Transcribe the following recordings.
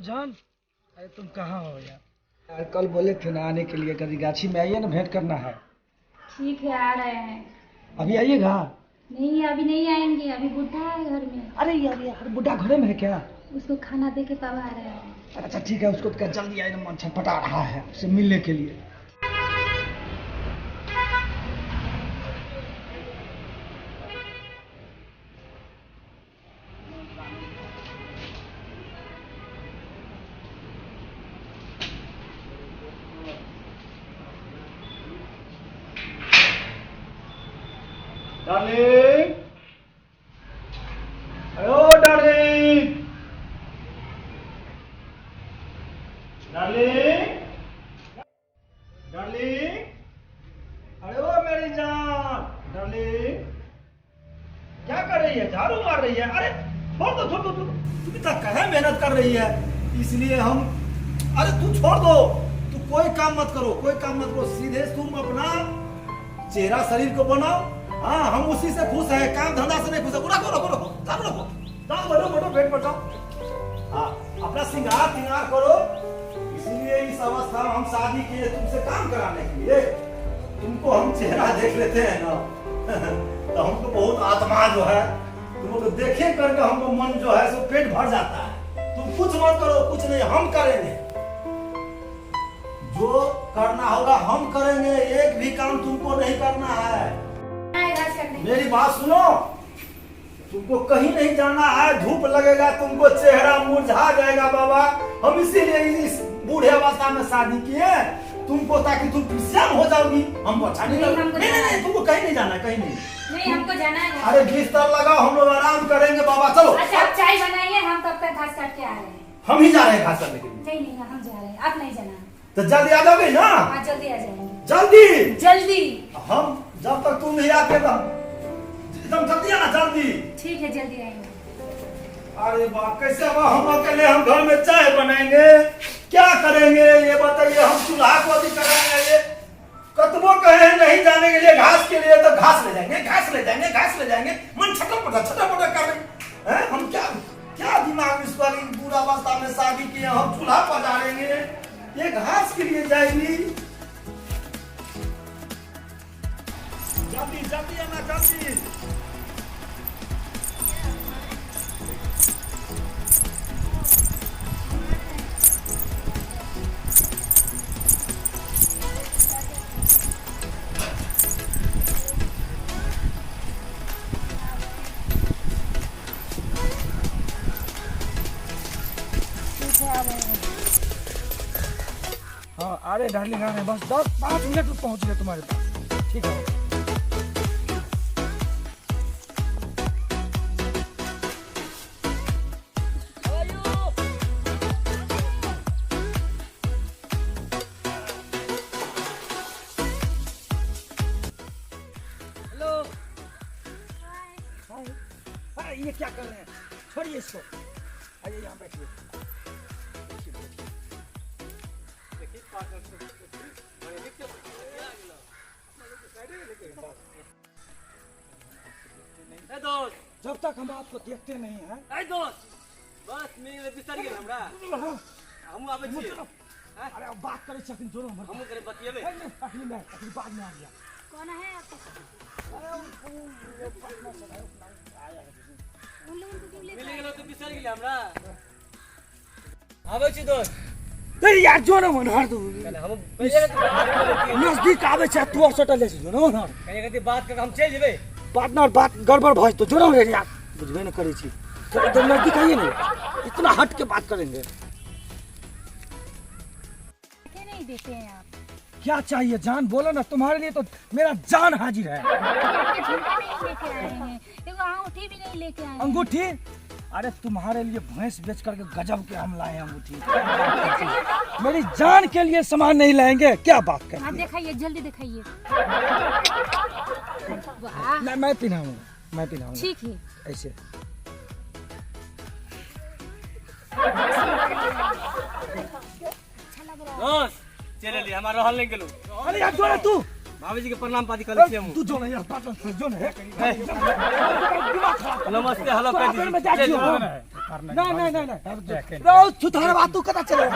जान, अरे तुम कहाँ हो यार? यार कल बोले थे ना आने के लिए, कभी गाछी में आइए ना, भेंट करना है। ठीक है, आ रहे हैं। अभी आइएगा? नहीं, अभी नहीं आएंगे, अभी बुढ़ा है घर में। अरे यार यार बुढ़ा घर में है क्या? उसको खाना दे के तब आ रहे हैं। अच्छा ठीक है, उसको तो क्या जल्दी आए ना, मन छटपटा रहा है उससे मिलने के लिए। डार्लिंग, अरे ओ डार्लिंग, डार्लिंग, डार्लिंग, अरे ओ मेरी जान, डार्लिंग, क्या कर रही है? झाड़ू मार रही है? अरे छोड़ दो, छोड़ दो, छोड़ दो। तू इतना कहे मेहनत कर रही है, इसलिए हम, अरे तू छोड़ दो, तू कोई काम मत करो, कोई काम मत करो, सीधे तुम अपना चेहरा शरीर को बनाओ। हाँ, हम उसी से खुश हैं, काम धंधा से नहीं खुश है। रखो रखो रखो, झाड़ू रखो, जाओ बैठो बैठो बैठ बैठो। हाँ, अपना श्रृंगार श्रृंगार करो। इसीलिए इस अवस्था में हम शादी किए तुमसे काम कराने के लिए। तुमको हम चेहरा देख लेते हैं ना तो हमको बहुत आत्मा जो है, तुमको देखे करके हमको मन जो है सो पेट भर जाता है। तुम कुछ मत करो, कुछ नहीं, हम करेंगे, जो करना होगा हम करेंगे, एक भी काम तुमको नहीं करना है। मेरी बात सुनो, तुमको कहीं नहीं जाना है, धूप लगेगा तुमको, चेहरा मुरझा जाएगा बाबा। हम इसीलिए इस बूढ़े अवस्था में शादी किए तुमको, ताकि तुम श्याम हो जाओगी, हमको अच्छा नहीं नहीं, लगेगा। हमको नहीं नहीं जाना नहीं, तुमको कहीं नहीं जाना है, कहीं नहीं। नहीं, हमको जाना है। अरे बिस्तर लगाओ, हम लोग आराम करेंगे बाबा, चलो। अच्छा, आप चाय बनाइए, हम तब तक घास काट के आ रहे हैं। हम ही जा रहे हैं घास काटने के लिए। नहीं नहीं, हम जा रहे हैं, आप नहीं जाना। तो जल्दी आ जाओगे ना? हाँ, जल्दी आ जाएंगे। जल्दी जल्दी। हम जब तक तुम नहीं आते तो एकदम जल्दी आना, जल्दी। ठीक है, जल्दी आएंगे। अरे बाप, कैसे अब हम अकेले हम घर में चाय बनाएंगे, क्या करेंगे ये बताइए? हम चूल्हा को भी कराएंगे, ये कतबो कहे नहीं जाने के लिए घास के लिए, तो घास ले जाएंगे, घास ले जाएंगे, घास ले जाएंगे, मन छटर पटर कर रहे हैं। हम क्या क्या दिमाग इस बार बुरा अवस्था में शादी किए, हम चूल्हा पजारेंगे, ये घास के लिए जाएगी। जल्दी जल्दी आना, जल्दी। हाँ, अरे डार्लिंग आ रहे हैं, बस 10-5 मिनट में पहुंच गए तुम्हारे पास। ठीक है। हेलो, हाय। अरे ये क्या कर रहे हैं? छोड़िए इसको, आइए यहाँ बैठिए। दोस्त, जब तक हम आपको देखते नहीं हैं। ए दोस्त, बस मिल बिसर गेल हमरा। हमहूँ आबै छी। अरे अब बात करै छथिन जोरो हमर। हमहूँ करे बतियेबै। नहीं, अखनी नहीं, अखनी बाद में आ गया। कौन है आप? अरे वो पटना से आया है। उन लोगों को क्यों लेकर मिल आए? गेलो तऽ बिसर गेली हमरा। आबै छी दोस्त। अरे यार जो ना मनहर तू। कने हम पहिले नजदीक आबै छै तू और सटल जाइ छै, जो ना मनहर। कने कथी बात कर हम चलि जेबै। बात ना बात गड़बड़ भऽ जेतौ, जो ना रे यार, बुझबे न करै छी। थोड़ा देर नजदीक आइए ना, इतना हट के बात करेंगे। क्यों नहीं देते हैं आप? क्या चाहिए जान, बोलो ना, तुम्हारे लिए तो मेरा जान हाजिर है। आपके झुमका नहीं लेके आए हैं, देखो अंगूठी भी नहीं लेके आए हैं। अंगूठी? अरे तुम्हारे लिए भैंस बेच करके गजब के हम लाए अंगूठी। मेरी जान के लिए सामान नहीं लाएंगे, क्या बात कर? हाँ दिखाइए, जल्दी दिखाइए। वाह। मैं पिनाऊंगा, मैं पिनाऊंगा। ठीक है। ऐसे। अच्छा लग रहा है। दोस्त, चलि एलियै, हमरा रहल नहि गेलौ। अरे यार जो ना तू। भाभीजी के प्रणाम पाती करै छियै हम। तू जो ना यार, बात जो ना। नमस्ते, हेलो तोरा कर बेर में जाइ दीजिए। छियौ। नहीं नहीं नहीं नहीं रो छुथार तू कता चले।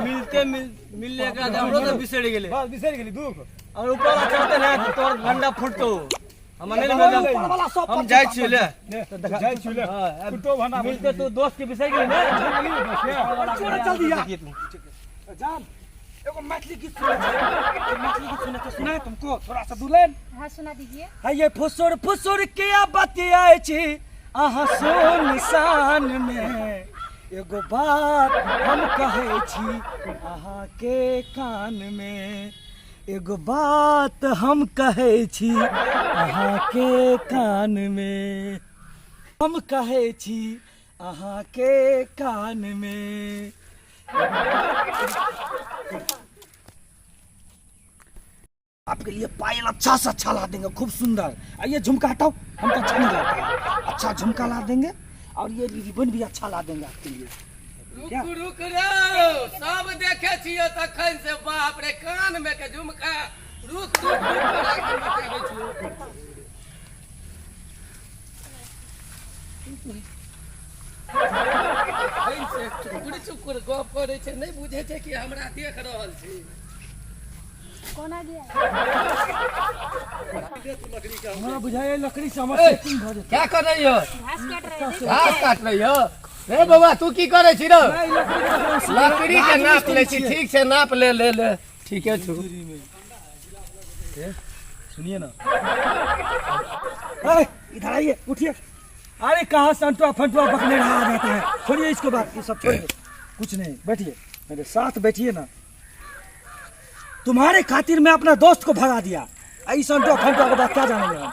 मिलते मिल मिलने के बाद हमरो तो बिसरि गेलै। बस बिसरि गेली दुख। और ऊपर वाला चढ़ते ना तो तोर भंडा फुटतो। हम नहीं ऊपर वाला सब हम जाइ छियै ले। तो देखा जाइ छियै ले। फुटो भंडा मिलते तो दोस्त के बिसरि गेली ने। चल चल दिया जान। एगो मैथिली गीत सुना, मैथिली गीत सुना तो सुना तुमको थोड़ा सा दुल्हन। हाँ सुना दीजिए। हाँ ये फुसुर फुसुर के बतियाए छी अहाँ सुनसान में, एगो बात हम कहै छी अहाँ के कान में, एगो बात हम कहै छी अहाँ के कान में, हम कहै छी अहाँ के कान में। आपके लिए पायल अच्छा से अच्छा ला देंगे, खूब सुंदर। और ये झुमका हटाओ, हमको अच्छा नहीं लगता है। अच्छा झुमका ला देंगे और ये रिबन भी अच्छा ला देंगे आपके लिए। रुक रुक रे, सब देखे छियै तखन से, बाप रे कान में के झुमका। रुक रुक रुक चुकुर चुकुर गप करै छै, नहि बुझै छै कि हमरा देख रहल छी। कौन आ गया? हमरा बुझाइए लकड़ी से हमर सेटिंग भऽ जेतै। क्या कर रही हो? घास काट रहे थे। घास काट रही हो? रे बौआ तू की करै छी रे? लकड़ी के नाप लै छी। ठीक छै नाप ले ले ले, ठीके छौ। सुनिए ना, अरे इधर आइए, उठिए। अरे कहाँ से अंटुआ फंटुआ बकने रहा आ जाता है। छोड़िए इसको बात, ये सब छोड़िए, कुछ नहीं। बैठिए मेरे साथ, बैठिए ना। तुम्हारे खातिर मैं अपना दोस्त को भगा दिया। इस अंटुआ फंटुआ के बात क्या जानेंगे हम।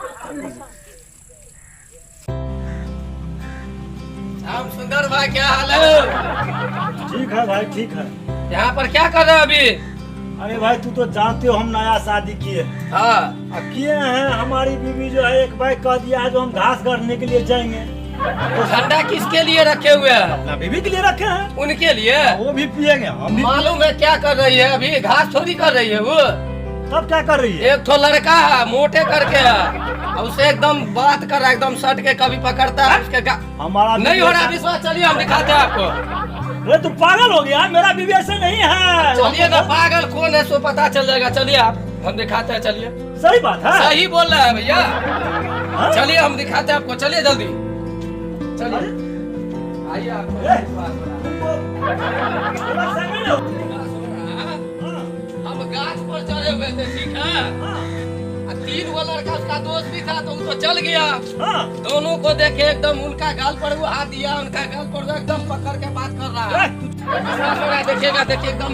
श्याम सुंदर भाई क्या हाल है? ठीक है भाई ठीक है। यहाँ पर क्या कर रहे हो अभी? अरे भाई तू तो जानते हो हम नया शादी किए। हाँ किए हैं। हमारी बीवी जो है एक बार कह दिया है जो हम घास काटने के लिए जाएंगे। तो ठंडा किसके लिए रखे हुए हैं? अपना बीवी के लिए रखे हैं। उनके लिए? वो भी पिएंगे हम भी। मालूम है क्या कर रही है अभी? घास थोड़ी कर रही है वो। तब क्या कर रही है? एक ठो लड़का है मोटे करके है, उसे एकदम बात कर रहा है, एकदम सट के कभी पकड़ता है उसके। हमारा नहीं हो रहा विश्वास, चलिए हम दिखाते हैं आपको। अरे तू पागल हो गया, मेरा बीवी ऐसे नहीं है। चलिए ना, पागल कौन है सो पता चल जाएगा। चलिए आप, हम दिखाते हैं, चलिए। सही बात है, सही बोल रहा है भैया। चलिए हम दिखाते हैं आपको, चलिए जल्दी चलिए। आइए आपको। हम गाछ पर चढ़े हुए थे, ठीक है। तीन वो लड़का उसका दोस्त भी था तो वो तो चल गया। दोनों को देखे एकदम उनका गाल पर वो हाथ दिया, उनका गाल पर वो एकदम पकड़ के बात कर रहा है। विश्वास हो रहा है? देखिएगा, देखिए एकदम।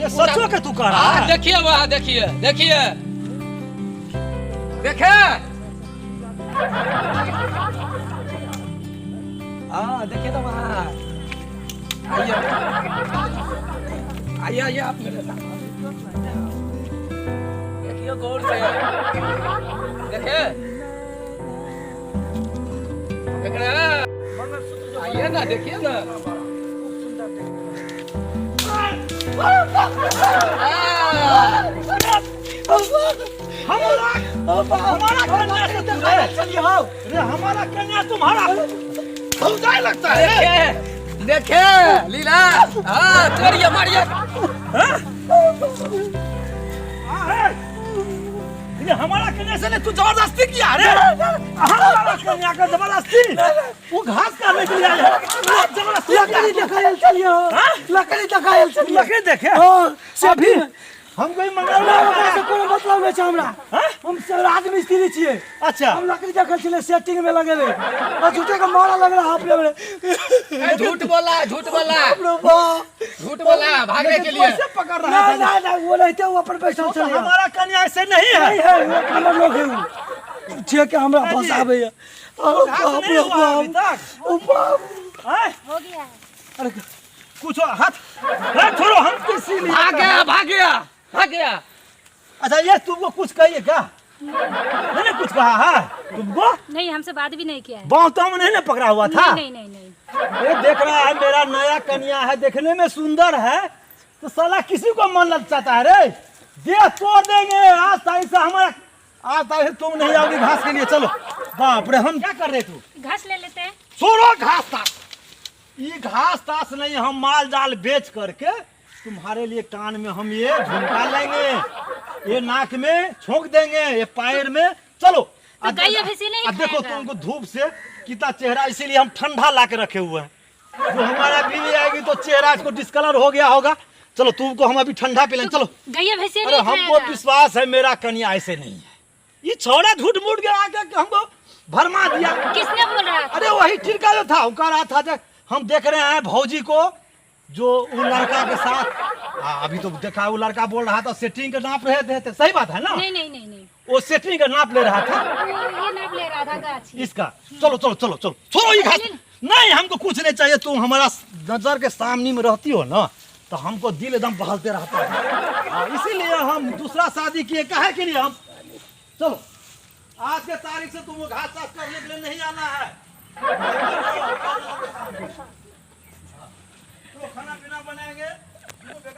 ये सचो के तू कह रहा है? देखिए वहाँ, देखिए देखिए देखे। हाँ देखिए तो वहाँ। आइए आइए आइए आप मेरे साथ। देखिए गौर से देखे, देख रहे हैं? आइए ना, देखिए ना। हमारा कन्या तुम्हारा लगता है। देखे देखे लीला। हाँ चोरिए मारिए। हमारा कन्या से तू जबरदस्ती किया रे। हमारा कन्या का जबरदस्ती, वो घास काटने के लिए आया है। जबरदस्ती लकड़ी देखायल चलियो, लकड़ी देखायल चलियो। लकड़ी देखे अभी हम कोई मंगल से कोनो मतलब नहीं छै हमरा। हम सब राजमिस्त्री छियै। अच्छा हम लकड़ी देखल छलै सेटिंग में लगेले आ झूठे के मारा लग रहा हाथ में। झूठ बोला, झूठ बोला, झूठ बोला भागने के लिए। कैसे पकड़ रहा है? ना ना वो नहीं थे, वो अपन पैसा तो चले। हमारा कन्या ऐसे नहीं है। नहीं है, वो एक नंबर लोग है वो। छे के हमरा फंसाबे है। घास नहीं हुआ अभी तक। ओ बाप हो गया है। अरे कुछ हाथ छोड़ो, हम किसी लिए भाग गया, भाग गया, भाग गया। अच्छा ये तुमको कुछ कहिए क्या? नहीं नहीं कुछ कहा है तुमको? नहीं, हमसे बात भी नहीं किया है। बाँह तो नहीं ना पकड़ा हुआ था। नहीं नहीं नहीं। ये देख रहा है मेरा नया कन्या है, देखने में सुंदर है तो साला किसी को मन लग जाता है रे। देह तोड़ देंगे आज तारीख से हमारा, आज तारीख से तुम नहीं आओगी घास के लिए। चलो बाप रे, हम क्या कर रहे तू? घास ले लेते हैं। छोड़ो घास तास, ये घास तास नहीं, हम माल जाल बेच करके तुम्हारे लिए कान में हम ये झुमका लेंगे, ये नाक में छोंक देंगे, ये पैर में। चलो तो गैया भैंसी नहीं देखो खाएगा। तुमको धूप से कितना चेहरा, इसीलिए हम ठंडा ला के रखे हुए हैं। जो हमारा बीवी आएगी तो चेहरा इसको डिस्कलर हो गया होगा। चलो तुमको हम अभी ठंडा पिलाएं, चलो। गैया भैंसी अरे नहीं हमको खाएगा। विश्वास है मेरा कन्या ऐसे नहीं है। ये छोड़ा झूठ मूठ के आके हमको भरमा दिया। किसने बोल रहा था? अरे वही चिड़का जो था, वो कह रहा था जब हम देख रहे हैं भौजी को जो वो लड़का के साथ, अभी तो देखा वो लड़का बोल रहा था सेटिंग के नाप रहे थे, सही बात है ना? नहीं नहीं नहीं नहीं, वो सेटिंग का नाप ले रहा था, वो ये नाप ले रहा था गाछ इसका। चलो चलो चलो चलो छोड़ो ये घास, नहीं हमको कुछ नहीं चाहिए। तुम हमारा नजर के सामने में रहती हो ना तो हमको दिल एकदम बहलते रहता है। इसीलिए हम दूसरा शादी किए, काहे के लिए हम। चलो आज के तारीख से तुम वो घास साफ करने के लिए नहीं आना है। तो खाना पीना बनाएंगे।